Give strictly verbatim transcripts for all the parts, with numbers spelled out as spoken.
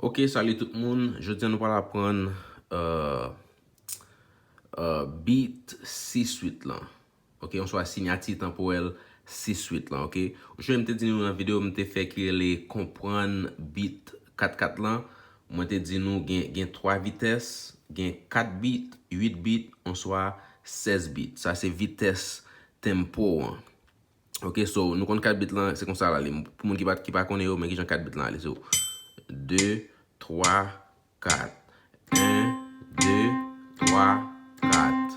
Ok, salut tout moun. Jodi a nou pral aprann euh, euh, beat sis uit lan. Ok, oswa siyati tanporèl sis uit lan, ok. Ou sonje m te di nou nan videyo m te fè ki rele konprann beat kat kat lan. Mwen te di nou gen, gen twa vitès, gen kat beat, uit beat, oswa sèz beat. Sa se vitès tempo an. Ok, so nou konn kat beat lan, se konsa l ale. Pou moun ki pa, ki pa konnen yo, men kijan kat beat lan ale. So, de, twa, kat. En, de, twa, kat.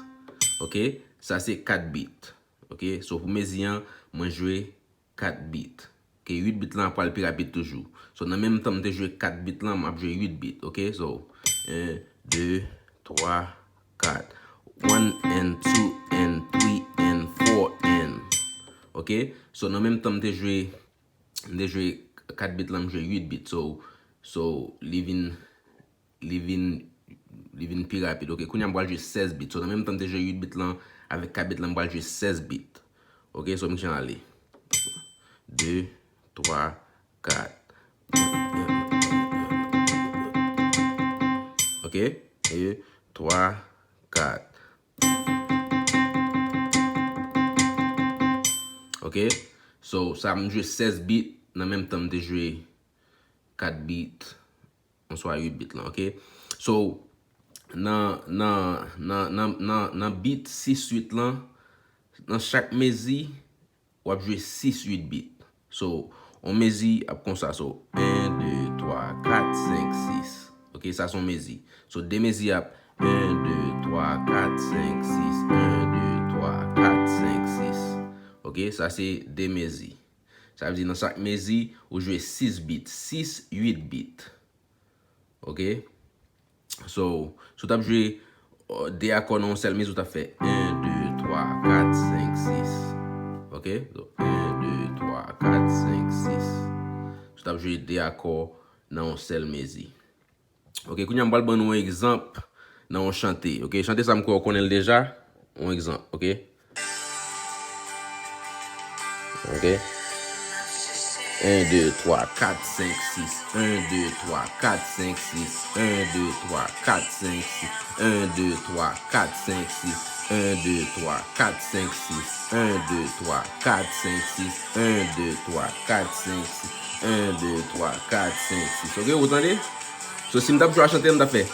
Ok, sa se kat beat. Ok, so pou mezi an, mwen jwe kat beat. Ok, uit beat lan pral pi rapid toujou. So nan menm tan m te jwe kat beat lan, m ap jwe uit beat. Ok, so en, de, twa, kat. One and two and three and four and. Ok, so nan menm tan m te jwe, m te jwe kat beat lan, m jwe uit beat. So, so li vin, li vin, li vin pi rapid. Ok, kounye a m pral jwe sèz beat. So nan menm tan m te jwe uit beat lan, avèk kat beat lan, m pral jwe sèz beat. Ok, so m jan ale. De, twa, kat. Ok, e twa, kat. Ok, so sa m jwe sèz beat nan menm tan m te jwe kat beat oswa uit beat lan, ok? So nan, nan, nan, nan, nan, nan beat sis uit lan, nan chak mezi, w ap jwe sis uit beat. So, yon mezi ap konsa. So, en, de, twa, kat, senk, sis. Ok, sa se yon mezi. So, de mezi ap en, de, twa, kat, senk, sis. En, de, twa, kat, senk, sis. Ok, sa se de mezi. Sa vle di nan chak mezi, ou jwe sis beat. Sis, uit beat. Ok? So, si w t ap jwe uh, de akò nan yon sèl mezi, ou t ap fè en, de, twa, kat, senk, sis. Ok? So, en, de, twa, kat, senk, sis. Si w t ap jwe de akò nan yon sèl mezi. Ok, kounye a m pral ban nou yon egzanp nan yon chante. Ok, chante sa m kwè w konnen l deja. Yon egzanp, ok? Ok. En, de, twa, kat, senk, sis. En, de, twa, kat, senk, sis. En, de, twa, kat, senk, sis. En, de, twa, kat, senk, sis. En, de, twa, kat, senk, sis. En, de, twa, kat, senk, sis. En, de, twa, kat, senk, sis. En, de, twa, kat, senk, sis. Ok, ou tande? So, si m t ap jwe a chante, m t ap fè.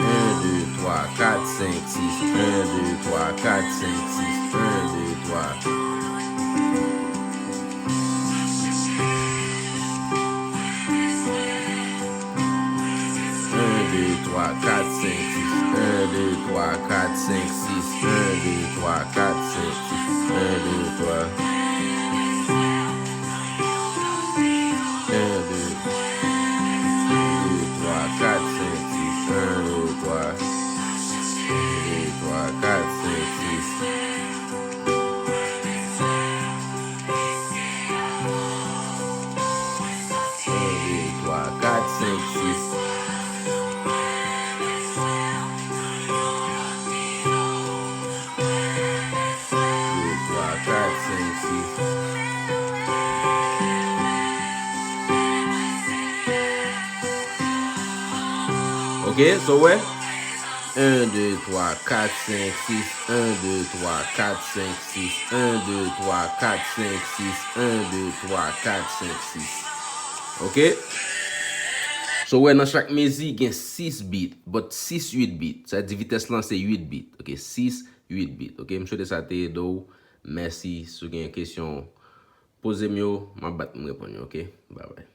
En, de, twa, kat, senk, sis. En, de, twa, kat, senk, sis. En, de, twa. En, de, twa, kat, senk, sis. En, de, twa, kat, senk, sis. En, de, twa, kat, senk, sis. En, de, twa. En, de, de, twa, kat, senk, sis. En, de, twa. En, de, twa, kat, senk, sis. En, de, twa, kat, senk, sis. De, twa, kat, senk, sis. Ok, so wè. En, de, twa, kat, senk, sis. En, de, twa, kat, senk, sis. En, de, twa, kat, senk, sis. En, de, twa, kat, senk, sis. Ok? So, wè, nan chak mezi, gen sis beat, but sis uit beat. Sa di vitès lan se uit beat. Ok, sis, uit beat. Ok, m swete sa te ede w. Mèsi. Si w gen kesyon, poze m yo, m ap bat pou m reponn yo. Ok? Bye bye.